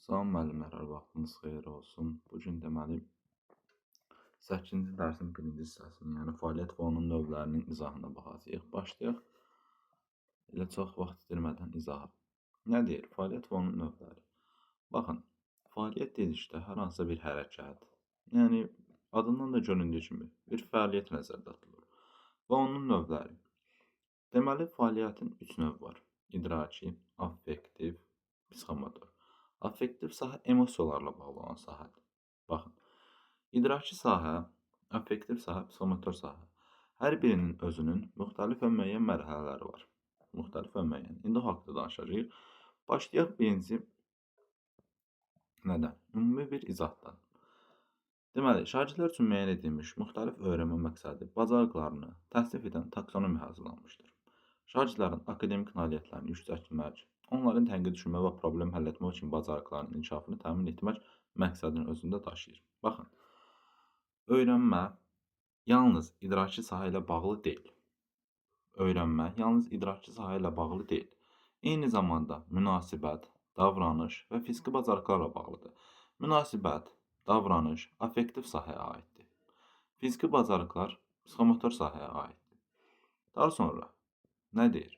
Salam müəllimlər, hər vaxtınız xeyir olsun. Bu gün deməli 8-ci dərsin birinci hissəsinin, yəni fəaliyyət və onun növlərinin izahına baxacağıq. Başlayaq. Elə çox vaxt itirmədən izaha. Nə deyir? Fəaliyyət və onun növləri. Baxın, fəaliyyət dedikdə hər hansısa bir hərəkət, yəni adından da göründüyü kimi bir fəaliyyət nəzərdə tutulur və onun növləri. Deməli, fəaliyyətin 3 növü var. İdraki, affektiv, psixomotor. Affektiv sahə emosiyalarla bağlı olan sahədir. Baxın, idraki sahə, affektiv sahə, psixomotor sahə. Hər birinin özünün müxtəlif və müəyyən mərhələləri var. Müxtəlif və müəyyən. İndi o haqda danışacağıq. Başlayaq birinci nədən? Ümumi bir izahdan. Deməli, şagirdlər üçün müəyyən edilmiş müxtəlif öyrənmə məqsədi, bacarıqlarını təsnif edən taksonomiya hazırlanmışdır. Şagirdlərin akademik nailiyyətlərini yüksəltmək, onların tənqidi düşünmə və problem həll etmək üçün bacarıqlarının inkişafını təmin etmək məqsədini özündə daşıyır. Baxın, öyrənmə yalnız idraki sahə ilə bağlı deyil. Öyrənmə yalnız idraki sahə ilə bağlı deyil. Eyni zamanda münasibət, davranış və fiziki bacarıqlarla bağlıdır. Münasibət, davranış affektiv sahəyə aiddir. Fiziki bacarıqlar psixomotor sahəyə aiddir. Daha sonra nə deyir?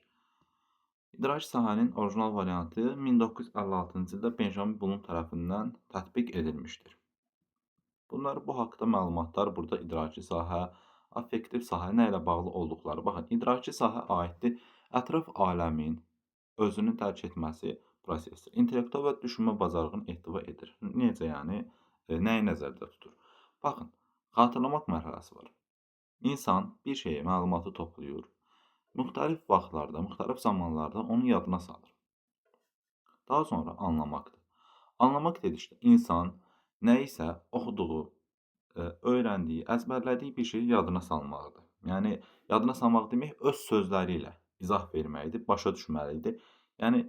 İdraki sahənin orijinal variantı 1956-cı ildə Benjamin Blum tərəfindən tətbiq edilmişdir. Bunlar bu haqda məlumatlar burada idraki sahə, affektiv sahə nə ilə bağlı olduqları. Baxın, idraki sahə aiddir ətraf aləmin özünü dərk etməsi prosesidir. İntellektual və düşünmə bacarığını ehtiva edir. Necə yəni? Nəyi nəzərdə tutur? Baxın, xatırlamaq mərhələsi var. İnsan bir şeyi, məlumatı toplayır. Müxtəlif vaxtlarda, müxtəlif zamanlarda onu yadına salır. Daha sonra anlamaqdır. Anlamaq dedikdə insan nə isə oxuduğu, öyrəndiyi, əzbərlədiyi bir şeyi yadına salmalıdır. Yəni yadına salmaq demək öz sözləri ilə izah verməkdir, başa düşməlidir. Yəni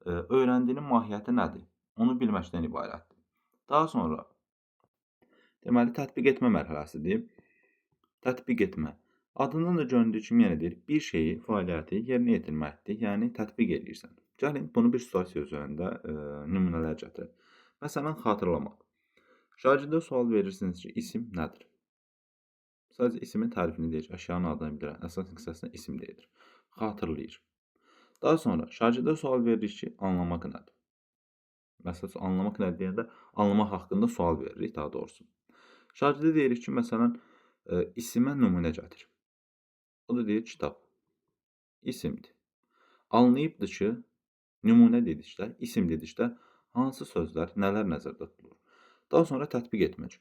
öyrəndiyinin mahiyyəti nədir? Onu bilməkdən ibarətdir. Daha sonra deməli tətbiq etmə mərhələsidir. Tətbiq etmə. Adından da göründüyü kimi yenə deyir, bir şeyi, fəaliyyəti yerinə yetirməkdir, yəni tətbiq eləyirsən. Gəlin bunu bir situasiya üzərində nümunələr gətirək. Məsələn, xatırlamaq. Şagirdə sual verirsiniz ki, isim nədir? Sadəcə isimin tərifini deyir, əşyanın adını bildirən əsas hissəsinə isim deyilir. Xatırlayır. Daha sonra şagirdə sual veririk ki, anlamaq nədir? Məsələn, anlamaq nədir deyəndə anlamaq haqqında sual veririk daha doğrusu. Şagirdə deyirik ki, məsələn, isimə nümunə gətir. O da deyir kitab. İsimdir. Anlayıbdır ki, nümunə dedikdə, isim dedikdə hansı sözlər, nələr nəzərdə tutulur. Daha sonra tətbiq etmək.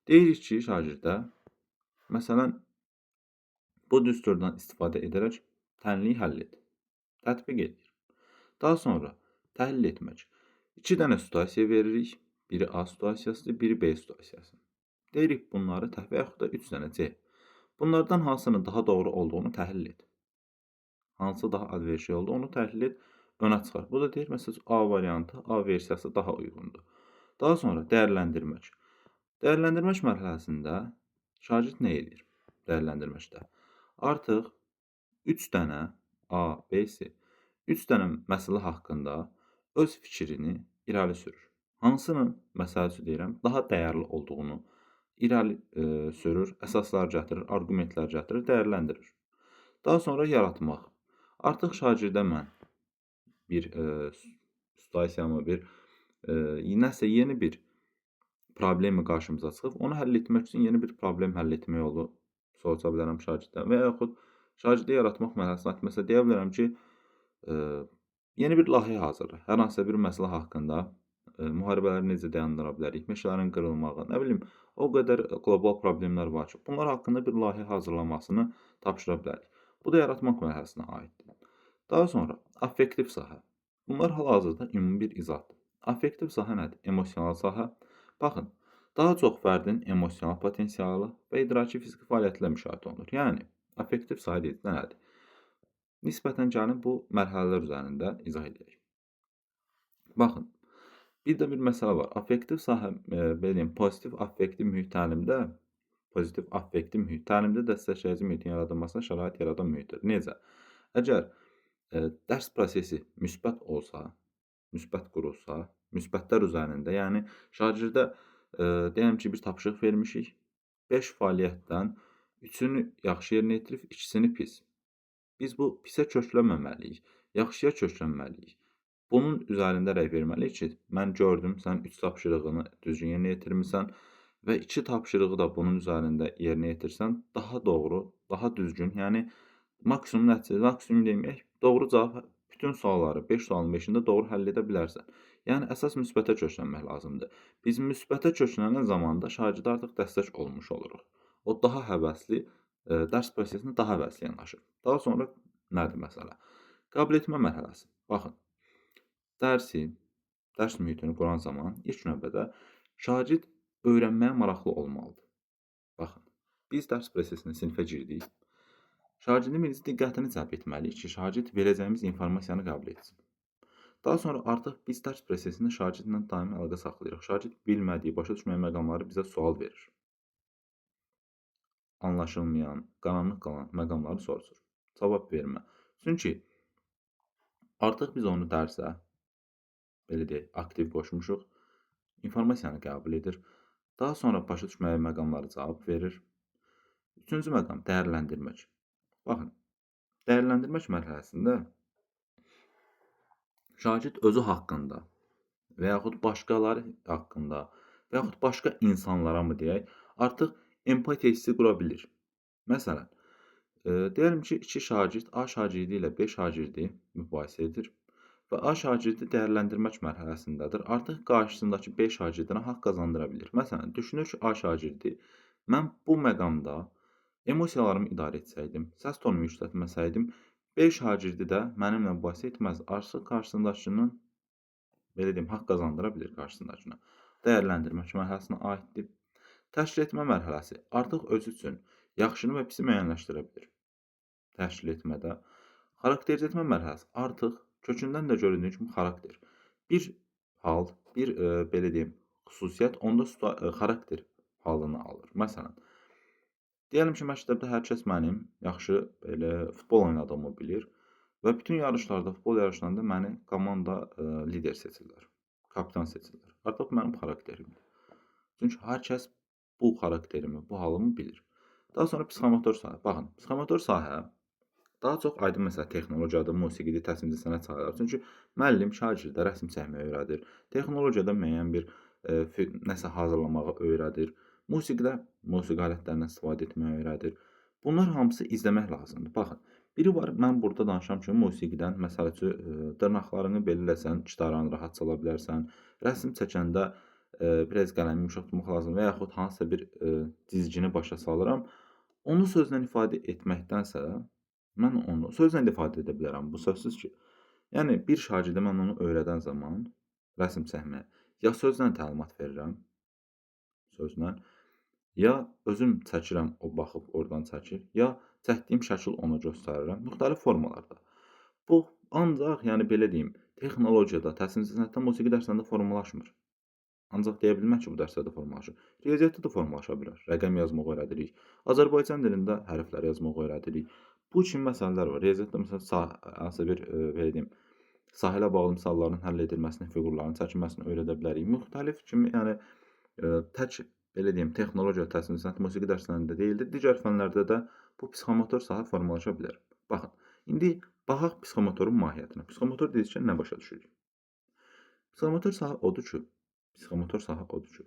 Deyirik ki, şagirdə, məsələn, bu düsturdan istifadə edərək tənliyi həll et. Tətbiq edir. Daha sonra təhlil etmək. 2 dənə situasiya veririk. Biri A situasiyasıdır, biri B situasiyası. Deyirik bunları və yaxud da 3 dənə C. Bunlardan hansının daha doğru olduğunu təhlil et. Hansı daha əlverişli oldu, onu təhlil et, önə çıxar. Bu da deyir, məsələn, A variantı, A versiyası daha uyğundur. Daha sonra dəyərləndirmək. Dəyərləndirmək mərhələsində şagird nə edir? Dəyərləndirməkdə. Artıq 3 dənə A, B, C, 3 dənə məsələ haqqında öz fikrini irəli sürür. Hansının, məsəl üçün deyirəm, daha dəyərli olduğunu irəli sürür, əsaslar gətirir, arqumentlər gətirir, dəyərləndirir. Daha sonra yaratmaq. Artıq şagirdə mən bir situasiyamı, bir nəsə yeni bir problemi qarşımıza çıxıb, onu həll etmək üçün yeni bir problem həll etmə yolu soruşa bilərəm şagirddən və yaxud şagirdə yaratmaq mərhələsinə aid, məsələn, deyə bilərəm ki, yeni bir layihə hazırla. Hər hansısa bir məsələ haqqında müharibələri necə dayandıra bilərik, meşələrin qırılmağı, nə bilim, o qədər qlobal problemlər var ki, bunlar haqqında bir layihə hazırlamasını tapşıra bilərik. Bu da yaratmaq mərhələsinə aiddir. Daha sonra affektiv sahə. Bunlar hal-hazırda ümumi bir izahdır. Affektiv sahə nədir? Emosional sahə. Baxın, daha çox fərdin emosional potensialı və idraki fiziki fəaliyyətlə müşahidə olunur. Yəni, affektiv sahə dedikdə nədir? Nisbətən gəlin bu mərhələlər üzərində izah edək. Baxın, bir də bir məsələ var. Affektiv sahə, belə deyim, pozitiv affektiv mühit təlimdə, pozitiv affektiv mühit təlimdə dəstəkləyici mühitin yaradılmasına şərait yaradan mühitdir. Necə? Əgər dərs prosesi müsbət olsa, müsbət qurulsa, Müsbətlər üzərində, yəni şagirdə deyəm ki, bir tapşırıq vermişik. 5 fəaliyyətdən 3-ünü yaxşı yerinə yetirib, 2-sini pis. Biz bu pisə köklənməməliyik, yaxşıya köklənməliyik. Bunun üzərində rəy verməliyik ki, mən gördüm, sən 3 tapşırığını düzgün yerinə yetirmisən və 2 tapşırığı da bunun üzərində yerinə yetirsən, daha doğru, daha düzgün, yəni maksimum nəticə, maksimum deməyək, doğru cavab bütün sualları, 5 sualın 5-ini də doğru həll edə bilərsən. Yəni, əsas müsbətə köklənmək lazımdır. Biz müsbətə köklənən zamanda şagirdə artıq dəstək olmuş oluruq. O daha həvəsli, dərs prosesinə daha həvəsli yanaşır. Daha sonra nədir məsələ? Qəbul etmə mərhələsi. Baxın, dərs mühitini quran zaman ilk növbədə şagird öyrənməyə maraqlı olmalıdır. Baxın, biz dərs prosesinə sinifə girdik. Şagirdin birinci diqqətini cəlb etməliyik ki, şagird verəcəyimiz informasiyanı qəbul etsin. Daha sonra artıq biz dərs prosesində şagirdlə daimi əlaqə saxlayırıq. Şagird bilmədiyi, başa düşmədiyi məqamları bizə sual verir. Anlaşılmayan, qaranlıq qalan məqamları soruşur. Cavab vermə. Çünki artıq biz onu dərsə, belə deyək, aktiv qoşmuşuq. İnformasiyanı qəbul edir. Daha sonra başa düşmədiyi məqamları cavab verir. Üçüncü məqam dəyərləndirmək. Baxın, dəyərləndirmək mərhələsində şagird özü haqqında və yaxud başqaları haqqında və yaxud başqa insanlara mı deyək, artıq empatiya hissi qura bilir. Məsələn, deyəlim ki, iki şagird A şagirdi ilə B şagirdi mübahisə edir və A şagirdi dəyərləndirmək mərhələsindədir. Artıq qarşısındakı B şagirdinə haqq qazandıra bilir. Məsələn, düşünür ki, A şagirdi, mən bu məqamda emosiyalarımı idarə etsəydim, səs tonumu yüksəltməsəydim, B şagirdi də mənimlə mübahisə etməz. Artıq qarşısındakının, belə deyim, haqq qazandıra bilir qarşısındakına. Dəyərləndirmək mərhələsinə aiddir. Təşkil etmə mərhələsi artıq özü üçün yaxşını və pisi müəyyənləşdirə bilir. Təşkil etmədə. Xarakterizə etmə mərhələsi artıq kökündən də göründüyü kimi xarakter. Bir hal, bir belə deyim, xüsusiyyət onda xarakter halını alır. Məsələn, deyəlim ki, məktəbdə hər kəs mənim yaxşı belə futbol oynadığımı bilir və bütün yarışlarda, futbol yarışlarında məni komanda lider seçirlər, kapitan seçirlər. Artıq mənim xarakterimdir. Çünki hər kəs bu xarakterimi, bu halımı bilir. Daha sonra psixomotor sahə. Baxın, psixomotor sahə daha çox aydın məsələ texnologiyadır, musiqidir, təsvirli sənət sahələri. Çünki müəllim şagirdə rəsm çəkməyi öyrədir, texnologiyada müəyyən bir nəsə hazırlamağı öyrədir. Musiqidə musiqi alətlərindən istifadə etməyi öyrədir. Bunlar hamısı izləmək lazımdır. Baxın, biri var, mən burada danışam ki, musiqidən, məsəl üçün, dırnaqlarını belə eləsən, gitaranı rahat çala bilərsən, rəsm çəkəndə biraz qələmi yumşaq tutmaq lazım və yaxud hansısa bir cizgini başa salıram. Onu sözlə ifadə etməkdənsə, mən onu sözlə də ifadə edə bilərəm, bu sözsüz ki. Yəni, bir şagirdə mən onu öyrədən zaman rəsm çəkməyə ya sözlə təlimat verirəm, sözlə, ya özüm çəkirəm, o baxıb oradan çəkir, ya çəkdiyim şəkil ona göstərirəm, müxtəlif formalarda. Bu, ancaq, yəni belə deyim, texnologiyada, təsvirli sənətdə, musiqi dərslərində formalaşmır. Ancaq deyə bilmək ki, bu dərslərdə formalaşır. Riyaziyyatda da formalaşa bilər. Rəqəm yazmağı öyrədirik. Azərbaycan dilində hərfləri yazmağı öyrədirik. Bu kimi məsələlər var. Riyaziyyatda məsələn, hansısa bir, belə deyim, sahilə bağlı misalların həll edilməsini, fiqurların çəkilməsini öyrədə bilərik. Müxtəlif kimi, yəni tək, belə deyim, texnologiya, təsvirli sənət, musiqi dərslərində deyildir. Digər fənlərdə də bu psixomotor sahə formalaşa bilər. Baxın, indi baxaq psixomotorun mahiyyətinə. Psixomotor dedikcə nə başa düşürük? Psixomotor sahə odur ki,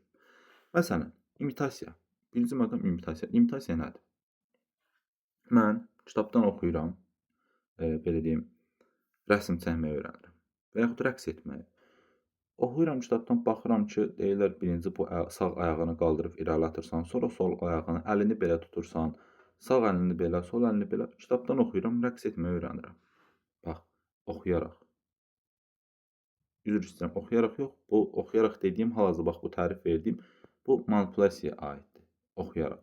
məsələn, imitasiya. Birinci məqam imitasiya. İmitasiya nədir? Mən kitabdan oxuyuram, belə deyim, rəsm çəkməyi öyrənirəm və yaxud rəqs etməyi. Oxuyuram kitabdan, baxıram ki, deyirlər birinci bu sağ ayağını qaldırıb irəli atırsan, sonra sol ayağını, əlini belə tutursan, sağ əlini belə, sol əlini belə. Kitabdan oxuyuram, rəqs etməyi öyrənirəm. Bax, oxuyaraq. Üzr istəyirəm, oxuyaraq yox, bu oxuyaraq dediyim, hal-hazırda bax bu tərif verdiyim, bu manipulyasiyaya aiddir. Oxuyaraq.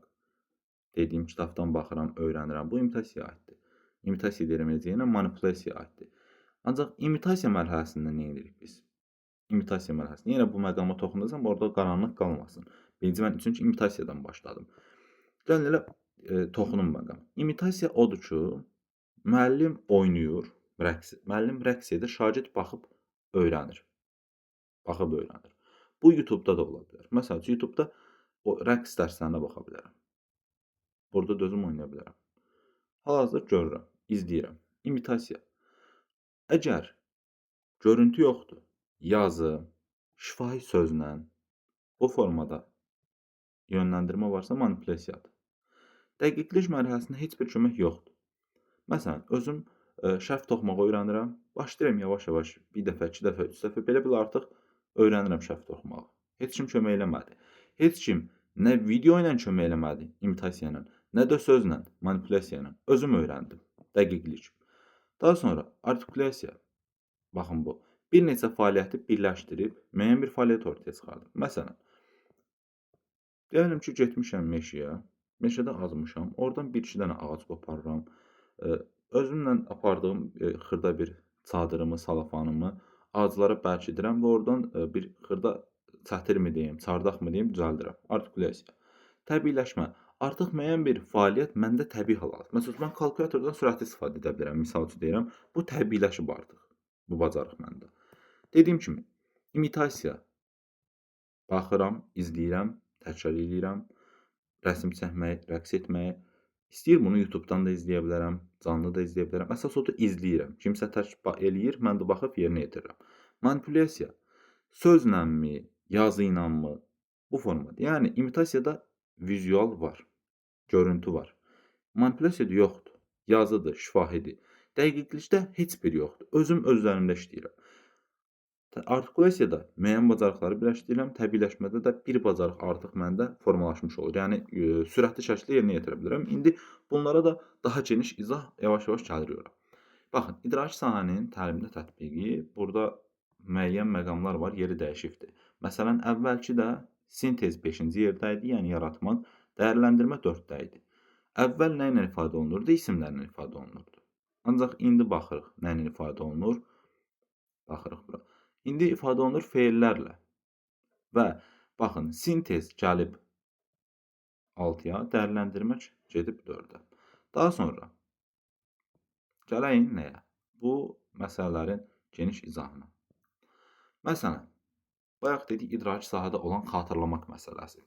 Dediyim kitabdan baxıram, öyrənirəm, bu imitasiyaya aiddir. İmitasiya deyirəm eləcə, manipulyasiyaya aiddir. Ancaq imitasiya mərhələsində nə edirik biz? İmitasiya mərhələsində. Yenə bu məqama toxundursam, orada qaranlıq qalmasın. Birinci mən çünki imitasiyadan başladım. Gəlin elə toxunum məqam. İmitasiya odur ki, müəllim oynayır, rəqs. Müəllim rəqs edir, şagird baxıb öyrənir. Baxıb öyrənir. Bu YouTube-da da ola bilər. Məsəl üçün, YouTube-da o rəqs dərslərinə baxa bilərəm. Burada da özüm oynaya bilərəm. Hal-hazırda görürəm, izləyirəm. İmitasiya. Əgər görüntü yoxdur, yazı, şifahi sözlə bu formada yönləndirmə varsa manipulyasiyadır. Dəqiqlik mərhələsində heç bir kömək yoxdur. Məsələn, özüm şərf toxumağı öyrənirəm. Başlayıram yavaş-yavaş, bir dəfə, iki dəfə, üç dəfə, belə-belə artıq öyrənirəm şərf toxumağı. Heç kim kömək eləmədi. Heç kim nə video ilə kömək eləmədi, imitasiya ilə, nə də sözlə, manipulyasiya ilə. Özüm öyrəndim. Dəqiqlik. Daha sonra artikulyasiya. Baxın bu. Bir neçə fəaliyyəti birləşdirib müəyyən bir fəaliyyət ortaya çıxardım. Məsələn, deyəlim ki, getmişəm meşəyə, meşədə azmışam, oradan bir-iki dənə ağac qoparıram. Özümlə apardığım xırda bir çadırımı, salafanımı ağaclara bərkidirəm və oradan bir xırda çətirmi deyim, çardaq mı deyim, düzəldirəm. Artikulyasiya. Təbiiləşmə. Artıq müəyyən bir fəaliyyət məndə təbii hal alır. Məsələn, mən kalkulyatordan sürətli istifadə edə bilirəm. Misal üçün deyirəm, bu təbiiləşib artıq. Bu bacarıq məndə. Dediyim kimi, imitasiya. Baxıram, izləyirəm, təkrar eləyirəm. Rəsm çəkməyi, rəqs etməyi. İstəyir bunu YouTube-dan da izləyə bilərəm, canlı da izləyə bilərəm. Əsas odur, izləyirəm. Kimsə tək eləyir, mən də baxıb yerinə yetirirəm. Manipulyasiya. Sözlənmi, yazı ilənmi? Bu formada. Yəni, imitasiyada vizual var, görüntü var. Manipulyasiyada yoxdur. Yazıdır, şifahidir. Dəqiqlikdə heç bir yoxdur. Özüm özlərimdə işləyirəm. Artikulyasiyada müəyyən bacarıqları birləşdirirəm. Təbiiləşmədə də bir bacarıq artıq məndə formalaşmış olur. Yəni, sürətli şəkildə yerinə yetirə bilirəm. İndi bunlara da daha geniş izah yavaş-yavaş gəlir ora. Baxın, idraki sahənin təlimdə tətbiqi burada müəyyən məqamlar var, yeri dəyişibdir. Məsələn, əvvəlki də sintez 5-ci yerdə idi, yəni yaratmaq, dəyərləndirmə 4-də idi. Əvvəl nə ilə ifadə olunurdu? İsimlərlə ifadə olunurdu. Ancaq indi baxırıq, nə ilə ifadə olunur? Baxırıq bura. İndi ifadə olunur feillərlə. Və baxın, sintez gəlib 6-ya, dəyərləndirmək gedib 4-ə. Daha sonra gələyin nəyə? Bu məsələlərin geniş izahına. Məsələn, bayaq dedik idraki sahədə olan xatırlamaq məsələsi.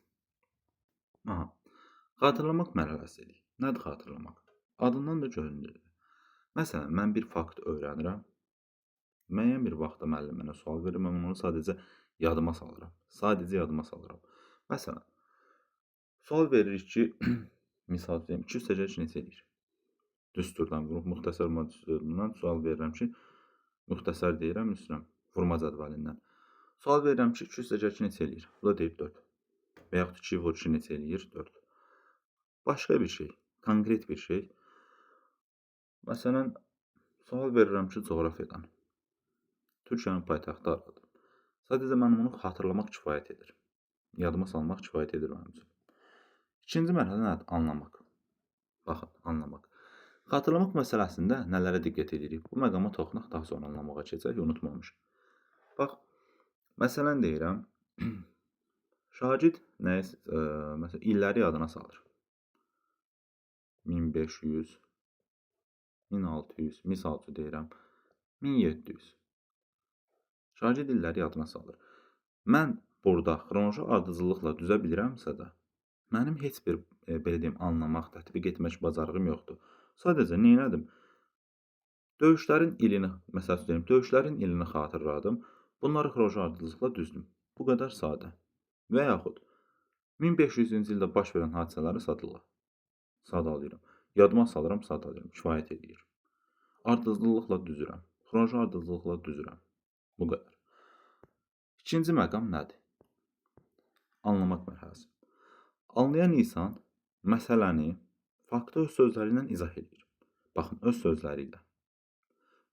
Aha. Xatırlamaq mərhələsi dedik. Nədir xatırlamaq? Adından da görünür. Məsələn, mən bir fakt öyrənirəm. Müəyyən bir vaxtda müəllim mənə sual verir, mən onu sadəcə yadıma salıram. Sadəcə yadıma salıram. Məsələn, sual veririk ki, misal deyim, 2 + 2 neçə eləyir? Düsturdan, müxtəsər vurma düsturundan sual verirəm ki, müxtəsər deyirəm, üstünəm, vurma cədvəlindən. Sual verirəm ki, 2 + 2 neçə eləyir? Bu da deyir 4. Və yaxud 2 vur 2 neçə eləyir? 4. Başqa bir şey, konkret bir şey. Məsələn, sual verirəm ki, coğrafiyadan. Türkiyənin paytaxtı haradır? Sadəcə mənim onu xatırlamaq kifayət edir. Yadıma salmaq kifayət edir mənim üçün. İkinci mərhələ nədir? Anlamaq. Baxın, anlamaq. Xatırlamaq məsələsində nələrə diqqət edirik? Bu məqama toxunaq, daha sonra anlamağa keçək, unutmamış. Bax, məsələn deyirəm, şagird nəyə, məsələn, illəri yadına salır. 1500, 1600, misal üçün deyirəm, 1700. Şagird illəri yadına salır. Mən burada xronoloji ardıcıllıqla düzə bilirəmsə də, mənim heç bir, belə deyim, anlamaq, tətbiq etmək bacarığım yoxdur. Sadəcə nə elədim? Döyüşlərin ilini, məsəl üçün deyim, döyüşlərin ilini xatırladım. Bunları xronoloji ardıcıllıqla düzdüm. Bu qədər sadə. Və yaxud 1500-cü ildə baş verən hadisələri sadalayıram. Yadıma salıram, sadalayıram. Kifayət eləyir. Ardıcıllıqla düzürəm. Xronoloji ardıcıllıqla düzürəm. Bu qədər. İkinci məqam nədir? Anlamaq mərhələsi. Anlayan insan məsələni faktı öz sözləri ilə izah edir. Baxın, öz sözləri ilə.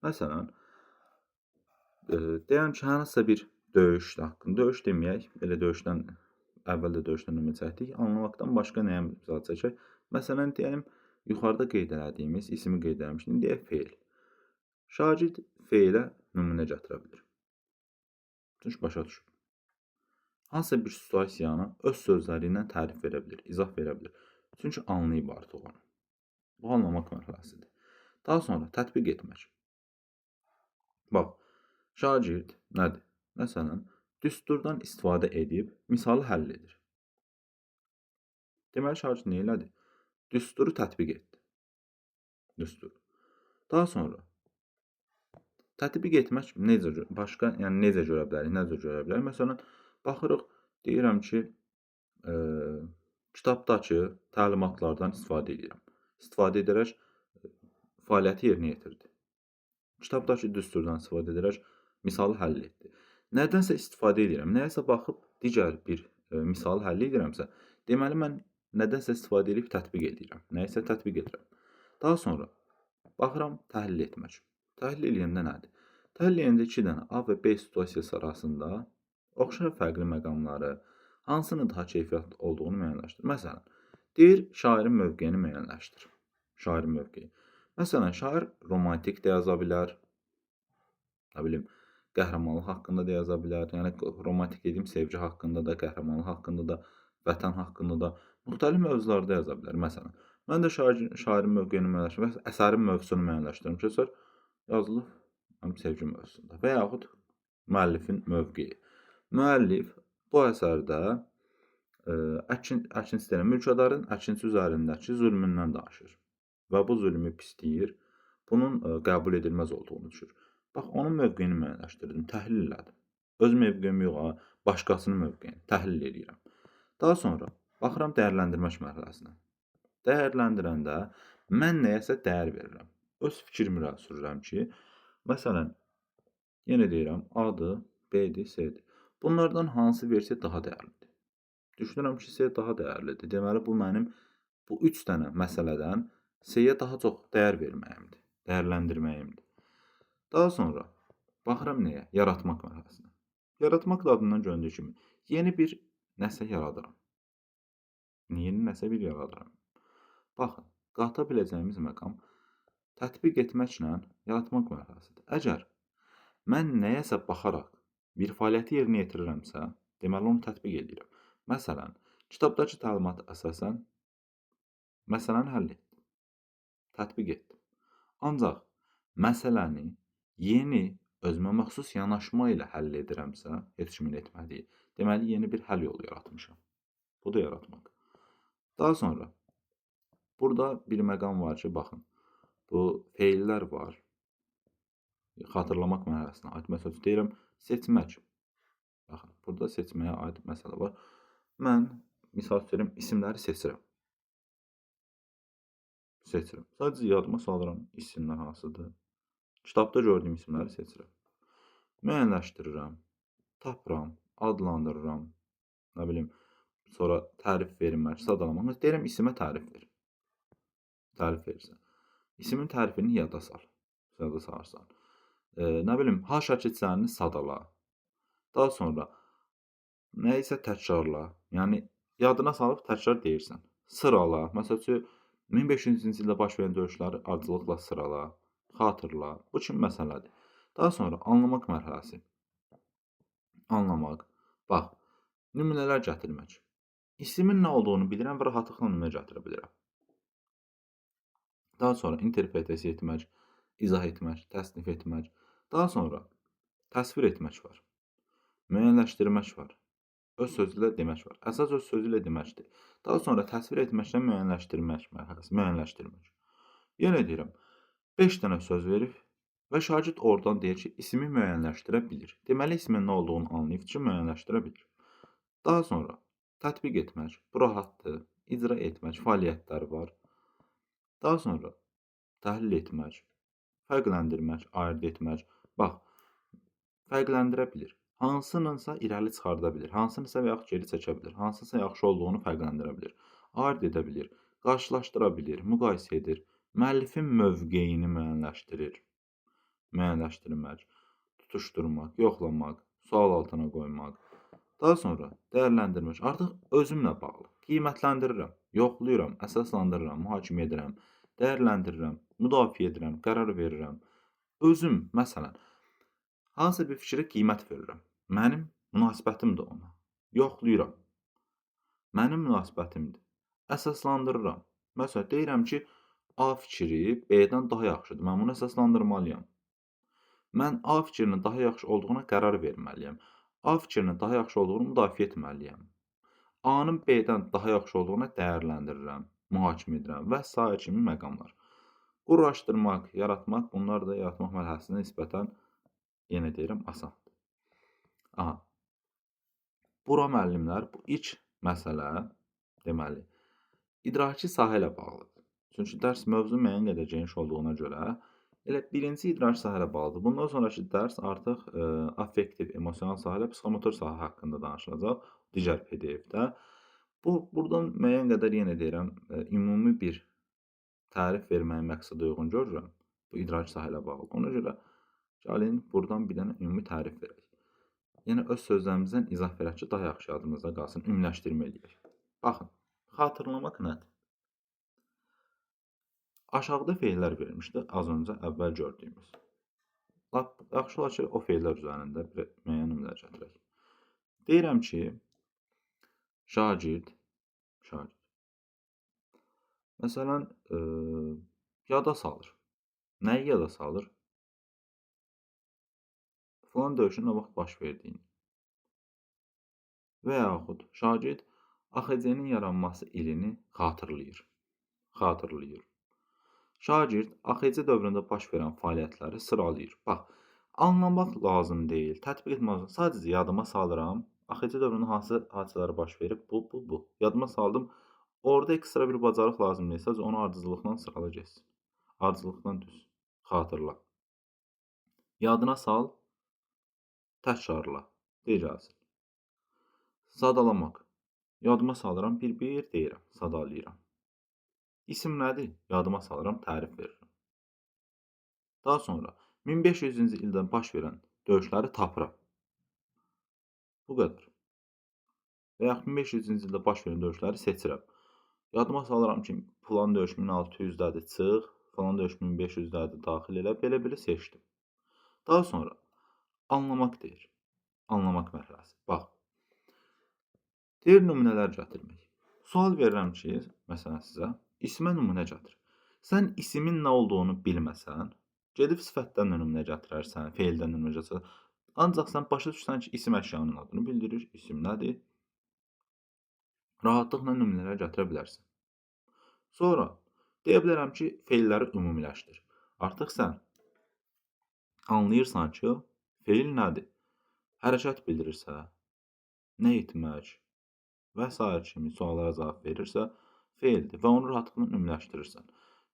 Məsələn, deyəm ki, hansısa bir döyüş haqqında, döyüş deməyək, belə döyüşdən, əvvəldə döyüşdən nümunə çəkdik, anlamaqdan başqa nəyə misal çəkək? Məsələn, deyəlim, yuxarıda qeyd elədiyimiz, ismi qeyd eləmişdim, deyək feil. Şagird feilə nümunə gətirə bilir. Çünki başa düşüb. Hansısa bir situasiyanı öz sözləri ilə tərif verə bilir, izah verə bilir. Çünki anlayıb artıq onu. Bu anlamaq mərhələsidir. Daha sonra tətbiq etmək. Bax, şagird nədir? Məsələn, Düsturdan istifadə edib misalı həll edir. Deməli, şagird nə elədi? Düsturu tətbiq etdi. Düstur. Daha sonra tətbiq etmək necə başqa, yəni necə görə bilərik, necə görə bilərik? Məsələn, baxırıq, deyirəm ki, kitabdakı təlimatlardan istifadə edirəm. İstifadə edərək fəaliyyəti yerinə yetirdi. Kitabdakı düsturdan istifadə edərək misalı həll etdi. Nədənsə istifadə edirəm, nəyəsə baxıb digər bir misalı həll edirəmsə, deməli mən nədənsə istifadə edib tətbiq edirəm, nəyisə tətbiq edirəm. Daha sonra baxıram təhlil etmək. Təhlil eləyəndə nədir? Təhlil eləyəndə iki dənə A və B situasiyası arasında oxşar fərqli məqamları, hansının daha keyfiyyətli olduğunu müəyyənləşdir. Məsələn, deyir, şairin mövqeyini müəyyənləşdir. Şairin mövqeyi. Məsələn, şair romantik də yaza bilər, nə bilim, qəhrəmanlıq haqqında da yaza bilər. Yəni, romantik dediyim sevgi haqqında da, qəhrəmanlıq haqqında da, vətən haqqında da, müxtəlif mövzularda yaza bilər. Məsələn, mən də şairin mövqeyini müəyyənləşdirirəm, əsərin mövzusunu müəyyənləşdirirəm ki, əsər yazılıb həm sevgi mövzusunda və yaxud müəllifin mövqeyi. Müəllif bu əsərdə əkinçi deyilən mülkədarın əkinçi üzərindəki zülmündən danışır və bu zülmü pisləyir, bunun qəbul edilməz olduğunu düşür. Bax, onun mövqeyini müəyyənləşdirdim, təhlil elədim. Öz mövqeyimi yox, başqasının mövqeyini təhlil eləyirəm. Daha sonra baxıram dəyərləndirmək mərhələsinə. Dəyərləndirəndə mən nəyəsə dəyər verirəm. Öz fikrimi irəli sürürəm ki, məsələn, yenə deyirəm, A-dır, B-dir, C-dir. Bunlardan hansı versiya daha dəyərlidir? Düşünürəm ki, C daha dəyərlidir. Deməli, bu mənim bu üç dənə məsələdən C-yə daha çox dəyər verməyimdir, dəyərləndirməyimdir. Daha sonra baxıram nəyə? Yaratmaq mərhələsinə. Yaratmaq da adından göründüyü kimi yeni bir nəsə yaradıram. Yeni nəsə bir yaradıram. Baxın, qata biləcəyimiz məqam tətbiq etməklə yaratmaq mərhələsidir. Əgər mən nəyəsə baxaraq bir fəaliyyəti yerinə yetirirəmsə, deməli onu tətbiq edirəm. Məsələn, kitabdakı təlimata əsasən məsələni həll etdim, tətbiq etdim. Ancaq məsələni yeni, özümə məxsus yanaşma ilə həll edirəmsə, heç kimin etmədiyi, deməli yeni bir həll yolu yaratmışam. Bu da yaratmaq. Daha sonra, burada bir məqam var ki, baxın, bu feillər var. Xatırlamaq mərhələsinə aid. Məsəl üçün deyirəm, seçmək. Baxın, burada seçməyə aid məsələ var. Mən, misal üçün, isimləri seçirəm. Seçirəm. Sadəcə yadıma salıram isimlər hansıdır. Kitabda gördüyüm isimləri seçirəm. Müəyyənləşdirirəm, tapıram, adlandırıram, nə bilim, sonra tərif vermək, sadalamaq. Deyirəm, isimə tərif ver. Tərif verirsən. İsimin tərifini yada sal. Yada salarsan. Nə bilim, H şəkilçərini sadala. Daha sonra nəyisə təkrarla. Yəni, yadına salıb təkrar deyirsən. Sırala. Məsəl üçün, 1500-cü ildə baş verən döyüşləri ardıcıllıqla sırala, xatırla. Bu kimi məsələdir. Daha sonra anlamaq mərhələsi. Anlamaq. Bax, nümunələr gətirmək. İsimin nə olduğunu bilirəm və rahatlıqla nümunə gətirə bilirəm. Daha sonra interpretasiya etmək, izah etmək, təsnif etmək. Daha sonra təsvir etmək var. Müəyyənləşdirmək var. Öz sözü ilə demək var. Əsas öz sözü ilə deməkdir. Daha sonra təsvir etməklə müəyyənləşdirmək mərhələsi, müəyyənləşdirmək. Yenə deyirəm, 5 dənə söz verib və şagird oradan deyir ki, ismi müəyyənləşdirə bilir. Deməli, ismin nə olduğunu anlayıb ki, müəyyənləşdirə bilir. Daha sonra tətbiq etmək, bu rahatdır, icra etmək, fəaliyyətlər var. Daha sonra təhlil etmək, fərqləndirmək, ayırd etmək. Bax, fərqləndirə bilir. Hansınınsa irəli çıxarda bilir, hansınınsa və yaxud geri çəkə bilir, hansınınsa yaxşı olduğunu fərqləndirə bilir, ayırd edə bilir, qarşılaşdıra bilir, müqayisə edir, müəllifin mövqeyini müəyyənləşdirir. Müəyyənləşdirmək, tutuşturmaq, yoxlamaq, sual altına qoymaq. Daha sonra dəyərləndirmək. Artıq özümlə bağlı. Qiymətləndirirəm, yoxlayıram, əsaslandırıram, mühakimə edirəm, dəyərləndirirəm, müdafiə edirəm, qərar verirəm. Özüm, məsələn, hansısa bir fikrə qiymət verirəm. Mənim münasibətimdir ona. Yoxlayıram. Mənim münasibətimdir. Əsaslandırıram. Məsələn, deyirəm ki, A fikri B-dən daha yaxşıdır. Mən bunu əsaslandırmalıyam. Mən A fikrinin daha yaxşı olduğuna qərar verməliyəm. A fikrinin daha yaxşı olduğunu müdafiə etməliyəm. A-nın B-dən daha yaxşı olduğunu dəyərləndirirəm, mühakimə edirəm və sair kimi məqamlar. Quraşdırmaq, yaratmaq, bunlar da yaratmaq mərhələsinə nisbətən, yenə deyirəm, asandır. Aha. Bura müəllimlər, bu ilk məsələ, deməli, idraki sahə ilə bağlıdır. Çünki dərs mövzu müəyyən qədər geniş olduğuna görə, elə birinci idraki sahə ilə bağlıdır. Bundan sonraki dərs artıq affektiv, emosional sahə ilə psixomotor sahə haqqında danışılacaq digər PDF-də. Buradan müəyyən qədər, yenə deyirəm, ümumi bir tərif verməyi məqsədə uyğun görürəm. Bu idraki sahə ilə bağlı. Ona görə gəlin buradan bir dənə ümumi tərif verək. Yəni öz sözlərimizdən izah verək ki, daha yaxşı yadımızda qalsın, ümumiləşdirmə eləyək. Baxın, xatırlamaq nədir? Aşağıda feillər verilmişdi, az öncə əvvəl gördüyümüz. Lap yaxşı olar ki, o feillər üzərində bir müəyyən nümunələr gətirək. Deyirəm ki, şagird. Məsələn, yada salır. Nəyi yada salır? Filan döyüşün nə vaxt baş verdiyini. Və yaxud şagird AXC-nin yaranması ilini xatırlayır. Şagird AXC dövründə baş verən fəaliyyətləri sıralayır. Bax, anlamaq lazım deyil, tətbiq etmək lazım. Sadəcə yadıma salıram. AXC dövründə hansı hadisələr baş verib? Bu. Yadıma saldım. Orada ekstra bir bacarıq lazım deyil. Sadəcə onu ardıcıllıqla sırala getsin. Ardıcıllıqla düz. Xatırla. Yadına sal. Təkrarla. Deyəcəksin. Sadalamaq. Yadıma salıram, bir-bir deyirəm, sadalayıram. İsim nədir? Yadıma salıram, tərif verirəm. Daha sonra 1500-cü ildə baş verən döyüşləri tapıram. Bu qədər. Və yaxud 1500-cü ildə baş verən döyüşləri seçirəm. Yadıma salıram ki, filan döyüş 1600-dədir, çıx, filan döyüş 1500-dədir, daxil elə, belə-belə seçdim. Daha sonra anlamaq deyir. Anlamaq mərhələsi. Bax. Deyir nümunələr gətirmək. Sual verirəm ki, məsələn sizə, isimə nümunə gətir. Sən isimin nə olduğunu bilməsən, gedib sifətdən də nümunə gətirərsən, feildən nümunə gətirərsən. Ancaq sən başa düşsən ki, isim əşyanın adını bildirir, isim nədir? Rahatlıqla nümunələr gətirə bilərsən. Sonra deyə bilərəm ki, feilləri ümumiləşdir. Artıq sən anlayırsan ki, feil nədir? Hərəkət bildirirsə, nə etmək və sair kimi suallara cavab verirsə, feildir və onu rahatlıqla ümumiləşdirirsən.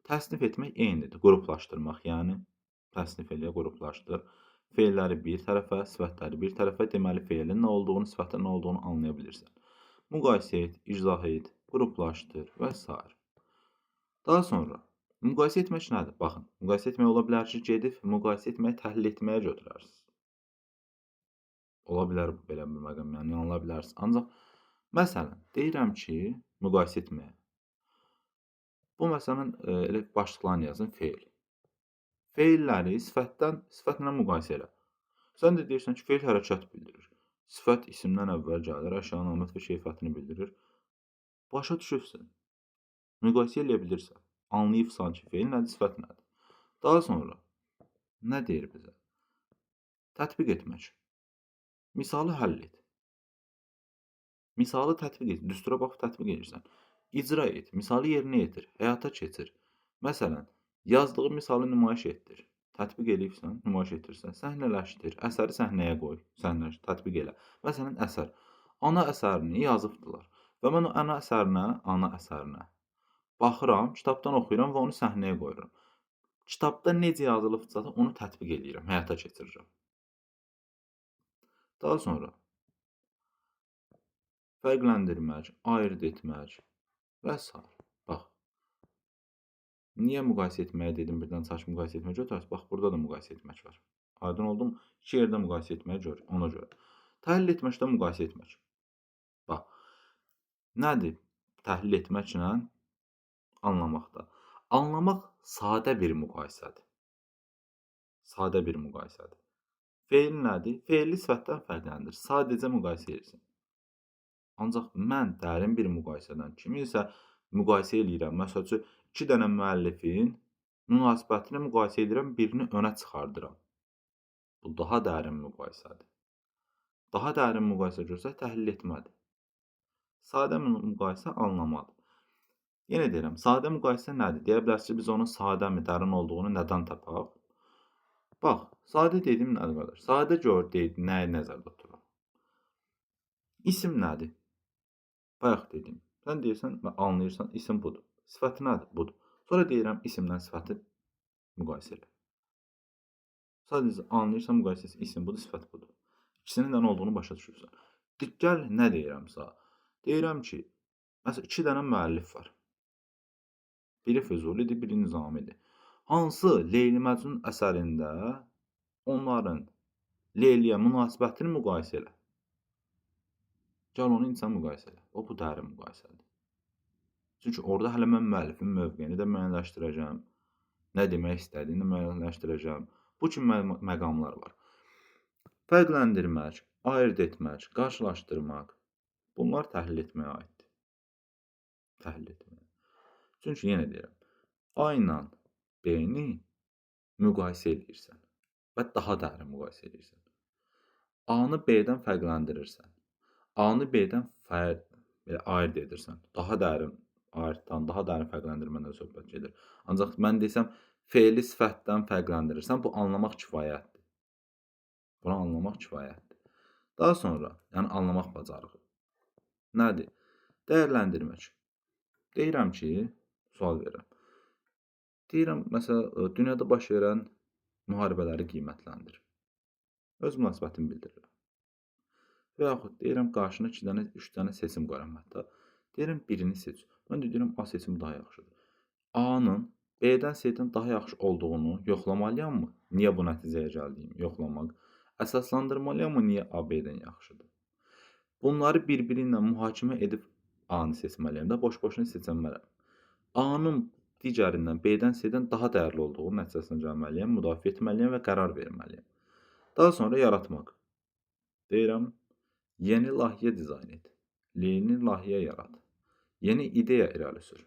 Təsnif etmək eynidir, qruplaşdırmaq, yəni təsnif eləyə, qruplaşdır. Feilləri bir tərəfə, sifətləri bir tərəfə, deməli feilin nə olduğunu, sifətin nə olduğunu anlaya bilirsən. Müqayisə et, izah et, qruplaşdır və sair. Daha sonra müqayisə etmək nədir? Baxın, müqayisə etmək ola bilər ki, gedib müqayisə etməyi təhlil etməyə götürərsiniz. Ola bilər bu belə bir məqam, yəni yanıla bilərsiniz. Ancaq məsələn, deyirəm ki, müqayisə etməyə. Bu məsələn, elə başlıqlarını yazın, feil. Feilləri sifətlə müqayisə elə. Sən də deyirsən ki, feil hərəkət bildirir. Sifət isimdən əvvəl gəlir, əşyanın əlamət və keyfiyyətini bildirir. Başa düşübsən. Müqayisə eləyə bilirsən. Anlayıbsan ki, feil nədir, sifət nədir. Daha sonra nə deyir bizə? Tətbiq etmək. Misalı həll et. Misalı tətbiq et. Düstura baxıb tətbiq edirsən. İcra et. Misalı yerinə yetir. Həyata keçir. Məsələn, yazdığı misalı nümayiş etdir. Tətbiq eləyibsən, nümayiş etdirsən. Səhnələşdir. Əsəri səhnəyə qoy. Səhnələşdir, tətbiq elə. Məsələn, əsər. Ana əsərini yazıbdılar. Və mən o ana əsərinə baxıram, kitabdan oxuyuram və onu səhnəyə qoyuram. Kitabda necə yazılıbsa da onu tətbiq eləyirəm, həyata keçirirəm. Daha sonra fərqləndirmək, ayırd etmək və s. Bax, niyə müqayisə etməyə dedim, birdən çaş müqayisə etmək götürərsiniz. Bax, burada da müqayisə etmək var. Aydın oldu mu? İki yerdə müqayisə etməyə görə, ona görə. Təhlil etməkdə müqayisə etmək. Bax, nədir təhlil etməklə anlamaqda? Anlamaq sadə bir müqayisədir. Sadə bir müqayisədir. Feil nədir? Feili sifətdən fərqləndir. Sadəcə müqayisə edirsən. Ancaq mən dərin bir müqayisədən kiminsə müqayisə eləyirəm. Məsəl üçün, iki dənə müəllifin münasibətini müqayisə edirəm, birini önə çıxardıram. Bu daha dərin müqayisədir. Daha dərin müqayisə görsək təhlil etmədir. Sadə müqayisə anlamadır. Yenə deyirəm, sadə müqayisə nədir? Deyə bilərsiniz ki, biz onun sadəmi, dərin olduğunu nədən tapaq? Bax, sadə dediyim nədir qardaş? Sadə gör deyib nəyi nəzərdə tuturam? İsim nədir? Bayaq dedim. Sən deyirsən və anlayırsan, isim budur. Sifəti nədir? Budur. Sonra deyirəm, isimdən sifəti müqayisə elə. Sadəcə anlayırsan, müqayisəsi isim budur, sifət budur. İkisinin də nə olduğunu başa düşürsən. Gəl, nə deyirəm sənə? Deyirəm ki, məsələn, iki dənə müəllif var. Biri Füzulidir, biri Nizamidir. Hansı Leyli Məcnun əsərində onların Leyliyə münasibətini müqayisə elə. Gəl onu insan müqayisə elə. O, bu dərin müqayisədir. Çünki orada hələ mən müəllifin mövqeyini də müəyyənləşdirəcəm. Nə demək istədiyini müəyyənləşdirəcəm. Bu kimi məqamlar var. Fərqləndirmək, ayırd etmək, qarşılaşdırmaq. Bunlar təhlil etməyə aiddir. Təhlil etməyə. Çünki yenə deyirəm, A ilə B-ni müqayisə eləyirsən və daha dərin müqayisə eləyirsən. A-nı B-dən fərqləndirirsən. A-nı B-dən ayırd edirsən. Daha dərin ayırddan, daha dərin fərqləndirmədən söhbət gedir. Ancaq mən desəm, feili sifətdən fərqləndirirsən, bu anlamaq kifayətdir. Bunu anlamaq kifayətdir. Daha sonra, yəni anlamaq bacarığı. Nədir? Dəyərləndirmək. Deyirəm ki, sual verirəm. Deyirəm, məsələn, dünyada baş verən müharibələri qiymətləndir. Öz münasibətimi bildirirəm. Və yaxud deyirəm, qarşına 2 dənə, 3 dənə seçim qoyuram hətta. Deyirəm, birini seç. Mən də deyirəm, A seçimi daha yaxşıdır. A-nın B-dən, C-dən daha yaxşı olduğunu yoxlamalıyam mı? Niyə bu nəticəyə gəldiyimi yoxlamaq. Əsaslandırmalıyam mı? Niyə A B-dən yaxşıdır? Bunları bir-biri ilə mühakimə edib A-nı seçməliyəm də, boş-boşuna seçənmərəm. A-nın digərindən, B-dən, C-dən daha dəyərli olduğu nəticəsinə gəlməliyəm, müdafiə etməliyəm və qərar verməliyəm. Daha sonra yaratmaq. Deyirəm, yeni layihə dizayn et. Yeni layihə yarat. Yeni ideya irəli sür.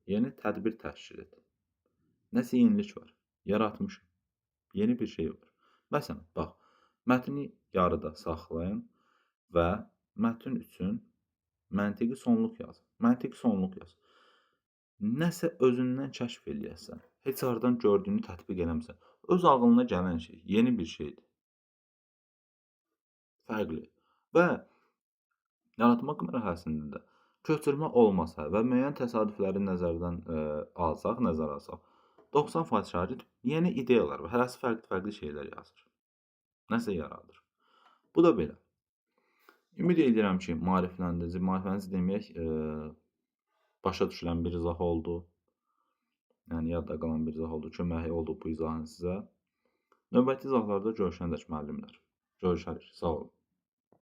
Yeni tədbir təşkil et. Nəsə yenilik var. Yaratmışım. Yeni bir şey var. Məsələn, bax, mətni yarıda saxlayın və mətn üçün məntiqi sonluq yaz. Məntiqi sonluq yaz. Nəsə özündən kəşf eləyəsən, heç hardan gördüyünü tətbiq eləmirsən. Öz ağlına gələn şey, yeni bir şeydir. Fərqli. Və yaratmaq mərhələsində də köçürmə olmasa və müəyyən təsadüfləri nəzərdən alsaq, nəzərə alsaq, 90% şagird yeni ideyalar və hərəsi fərqli-fərqli şeylər yazır. Nəsə yaradır. Bu da belə. Ümid edirəm ki, maarifləndirici, maarifləndirici deməyək, başa düşülən bir izah oldu. Yəni, yadda qalan bir izah oldu, köməyi oldu bu izahın sizə. Növbəti izahlarda görüşəndək müəllimlər. Görüşərik. Sağ olun.